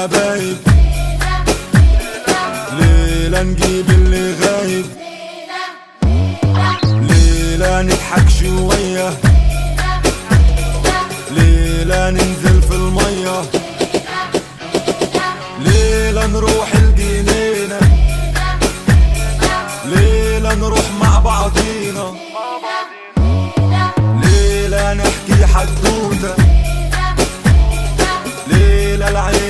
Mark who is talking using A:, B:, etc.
A: الحبايب، ليلة نجيب اللي غايب، ليلة نضحك شوية، ليلة ننزل في المية، ليلة نروح الجنينة، ليلة نروح مع بعضينا، ليلة نحكي حدوتة، ليلة العيلة.